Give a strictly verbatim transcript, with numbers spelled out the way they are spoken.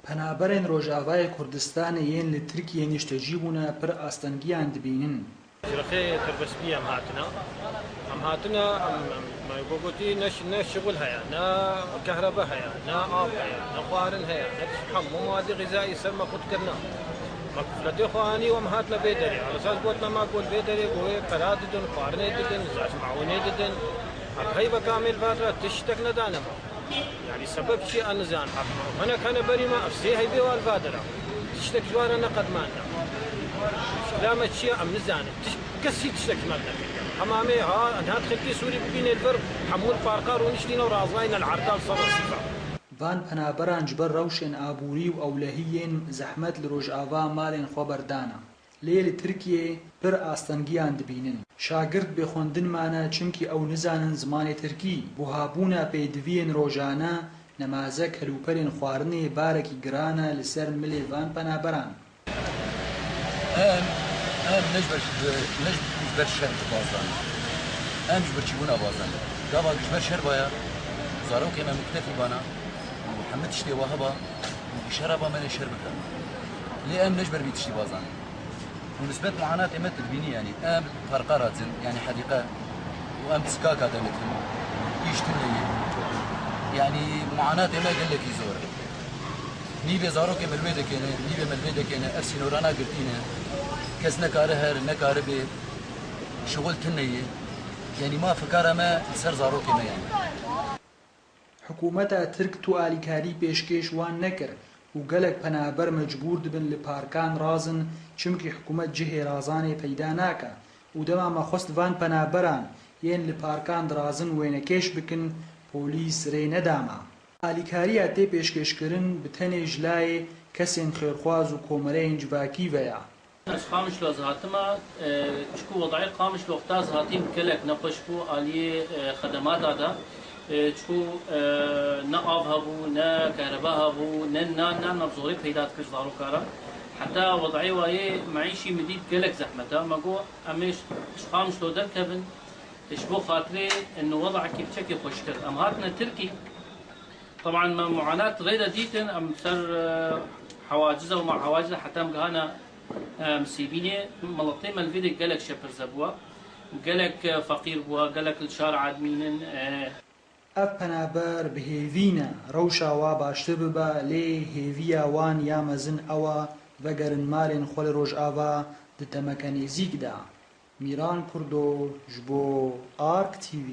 Penaberên Rojavayê Kurdistanê yên li Tirkiyê niştecî bûne pir astengiyan dibînin. Ji rexê tirbestbî em hatine. Em hatine, em, em, me gotî ne şi-, ne şixul heye, ne kehrebe heye, ne av heye, ne xwarin heye, ne tişt hemû madî xîzayî ser me xurt kirine. Me kufletê xwe anî û em hatine vê derê. Esas gotine me got vê derê ku wê pera didin, xwarinê didin, zaç mawinê didin. Em heyveka me li va dire tiştek nedane me. Yanî sebeb çi ye, em nizanin. Hinek hene berî me, ev sê heyvê wan va dira. Tiştek ji wan re neqedmandine. Muşkila me çi ye, em nizanin. Tiş-, kesî tiştek ji me re nekiriye. Hema em ê ha, niha xelkê Sûrî bibîne li vir, hemû li parka rûniştîne û razayne li erda li ser resîfa. Van penaberan ji ber rewşên aborî û ewlehiyên zehmet li Rojava malên xwe berdane. Lê li Tirkiyê pir astengiyan dibînin. Şagirt bê xwendin mane, çimkî ew nizanin zimanê tirkî. Buhabûna pêdiviyên rojane, nemaze, kelûperên xwarinê barekî giran e li ser milê van penaberan. Em, em ne ji ber, ne ji ber şer bazanin. Em ji birçîbûna bazanin. Gava ji ber şer baya, zarokê me muktefî bana, û hemû tiştê wa heba, û îşara ba me lê şer bike. Lê em ne ji ber vî tiştî bazanin. Û nisbet muanatê me tu dibînî, yanî em parka re dizin, yanî hedîqe, û em sikaka de dikin, îş tune ye. Yanî muanatê me gelekî zor e. Nîvê zarokê me li wê dekêne, nîvê me li vê dekêne, ev sînorana girtî ne. Kes nekare here, nekare bê, şixul tune ye. Yanî ma fikara me li ser zarokê me ye. Hikûmeta Tirk tu alîkarî pêşkêş wan nekir û gelek penaber mecbûr dibin li parkan razin, çimkî hikûmet cihê razanê peyda nake û dema me xwest van penaberan yên li parkan dirazin wênekêş bikin, polîs rê neda me. Alîkariya tê pêşkêşkirin bi tenê ji layê kesên xêrxwaz û komeleyên civakî ve ye. Ez Qamişlo ez hatime, e, çiku wedayê Qamişlo wexta ez hatîm gelek nexweş bû aliyê, e, xedemata de. E, çiku, e, ne av hebû, ne kehreba hebû, ne nan, nan, nan zorê peyda dikir ji zaroka re. Heta wedayê wayê meîşî min dît gelek zehmet e. Me got, em ê ji, ji Qamişlo derkevin, ji bo xatirê, e, wedayekî piçekê xweştir. Em hatine Tirkî. Teban me muanat rê de dîtin, em ser, e, hewaciza û ma hewaciza heta em gihana, e, Misêbînê, miletê me li vê de gelek şepirze bûye, gelek, e, feqîr bûye, gelek li şar admînin, e. Ev penaber bi hêvî ne, rewşa wa baştir bibe, lê hêviya wan ya mezin ew e, vegerin malên xwe li Rojava di demeke nêzîk de. Mîran Kurdo ji bo Ark T V.